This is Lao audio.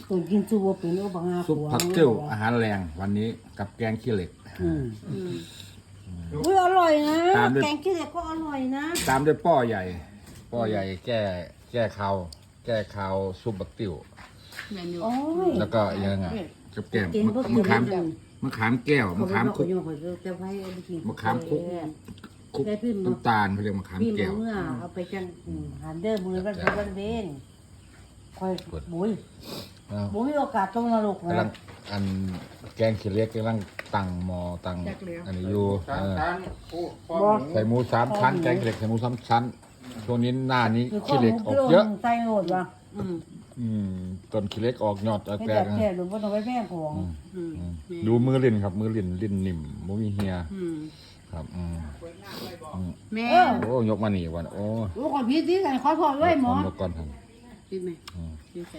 ຕົວກິນຊຸບບໍ່ເປັນ ໂອ້ ບັກຫາ ຊຸບຜັກ ຂວາງ ເຈີວ ອາຫານແລງ ວັນນີ້ ກັບແກງຂີ້ເຫຼັກ ອືມ ອືມ ອືມ ອຸ້ຍ ອະຮ່ອຍນະ ຕາມດ້ວຍ ແກງຂີ້ເຫຼັກກໍອະຮ່ອຍນະ ຕາມດ້ວຍປໍໃຫຍ່ ປໍໃຫຍ່ ອືມ ແກ້ ແກ້ຄາວ ແກ້ຄາວຊຸບບັກຕິ້ວ ແມ່ນຢູ່ ໂອ້ຍ ແລ້ວກໍອີກຢ່າງໜຶ່ງ ເອີ ກັບແກ້ມ ເກັ່ງ ມະ ພວກກິນ ມະຂາມ ແລ້ວກັນ ມະຂາມແກ້ວ ມະຂາມຄຸກ ມະຂາມຄຸກ ແມ່ນ ຄຸກ ແມ່ນ ນ້ຳຕານ ເຂົາເອີ້ນມະຂາມແກ້ວ ເອົາໄປຈັ່ງ ອືມ ອືມ ຫາເດີ ມື້ວັນ ວັນເວັນ ຂ້ອຍ ໂອ້ຍ ເອີ ບໍ່ມີໂອກາດຕົກນະລົກນະ ກຳລັງ ອັນ ແກງຂີ້ເຫຼັກກຳລັງຕັ້ງໝໍ້ຕັ້ງ ຈັກແລ້ວ ອັນນີ້ຢູ່ ເອີ ສາມຊັ້ນ ໂອ້ ຄອໝູ ໃສ່ໝູສາມຊັ້ນ ຄອໝູ ແກງຂີ້ເຫຼັກໃສ່ໝູສາມຊັ້ນ ຊ່ວງນີ້ໜ້ານີ້ຂີ້ເຫຼັກອອກເຍອະ ໃສ່ໂລດວ່າ ອືມ ອືມ ຕົ້ນຂີ້ເຫຼັກອອກຍອດອອກແຕ່ ແທ້ໆ ບໍ່ຕ້ອງໄປແພງຂອງ ອືມ ອືມ ອືມ ແມ່ນ ດູມືຫຼິ້ນຄັບ ມືຫຼິ້ນ ຫຼິ້ນນິ່ມ ບໍ່ມີເຫື່ອ ອືມ ຄັບ ອືມ ອືມ ແມ່ນ ໂອ້ ຍົກມານີ້ວ່າ ໂອ້ ໂອ້ ຂໍຜິດຕິ ຂໍໂທດເວີຍໝໍ ກ່ອນ ກ່ອນ ຜິດແມ່ ອືມ ຢູ່ໃສ?